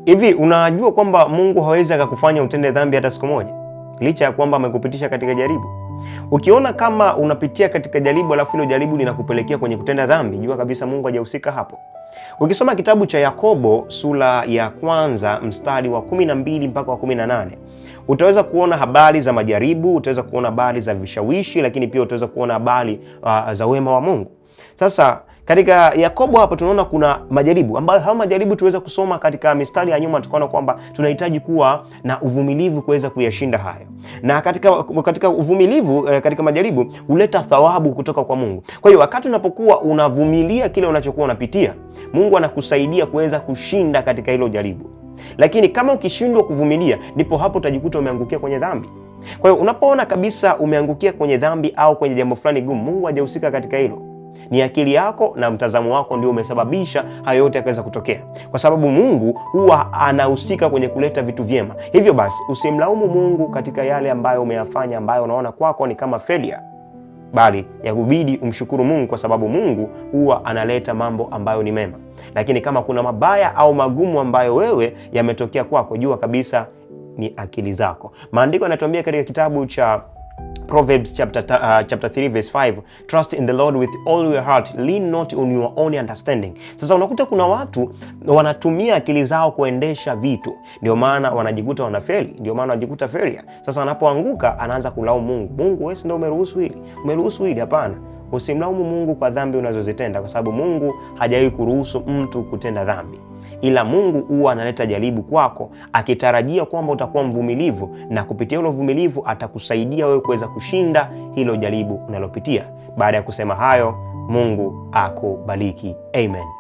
Hivi unajua kwamba Mungu hawezi akakufanya utende dhambi hata siku moja, licha ya kwamba amekupitisha katika jaribu? Ukiona kama unapitia katika jaribu alafu hilo jaribu linakupelekea kwenye kutenda dhambi, jua kabisa Mungu hajahusika hapo. Ukisoma kitabu cha Yakobo sura ya kwanza mstari wa 12 mpaka wa 18 utaweza kuona habari za majaribu, utaweza kuona habari za vishawishi, lakini pia utaweza kuona habari za wema wa Mungu. Sasa katika Yakobo hapa tunaona kuna majaribu ambayo hayo majaribu tuweza kusoma katika mistari ya nyuma, tukaona kwamba tunahitaji kuwa na uvumilivu kuweza kuyashinda hayo, na katika uvumilivu katika majaribu huleta thawabu kutoka kwa Mungu. Kwa hiyo wakati unapokuwa unavumilia kile unachokuwa unapitia, Mungu anakusaidia kuweza kushinda katika hilo jaribu. Lakini kama ukishindwa kuvumilia, ndipo hapo utajikuta umeangukia kwenye dhambi. Kwa hiyo unapoona kabisa umeangukia kwenye dhambi au kwenye jambo fulani gumu, Mungu hajahusika katika hilo. Ni akili yako na mtazamo wako ndio umesababisha hayo yote yakaweza kutokea, kwa sababu Mungu huwa anahusika kwenye kuleta vitu vyema. Hivyo basi usimlaumu Mungu katika yale ambayo umeyafanya, ambayo unaona kwako ni kama failure, bali yakubidi umshukuru Mungu kwa sababu Mungu huwa analeta mambo ambayo ni mema. Lakini kama kuna mabaya au magumu ambayo wewe yametokea kwako, jua kabisa ni akili zako. Maandiko yanatuambia katika kitabu cha Proverbs chapter 3 verse 5, trust in the Lord with all your heart, lean not on your own understanding. Sasa unakuta kuna watu wanatumia akili zao kuendesha vitu, ndio maana wanajikuta wanafeli, ndio maana wanajikuta failure. Sasa anapoanguka anaanza kulaumu Mungu. Mungu, wewe si ndio umeruhusu hili, umeruhusu hili? Hapana, usimlaumu Mungu kwa dhambi unazozitenda, kwa sababu Mungu hajawahi kuruhusu mtu kutenda dhambi, ila Mungu huwa analeta jaribu kwako akitarajia kwamba utakuwa mvumilivu, na kupitia ule uvumilivu atakusaidia wewe kuweza kushinda hilo jaribu unalopitia. Baada ya kusema hayo, Mungu akubariki. Amen.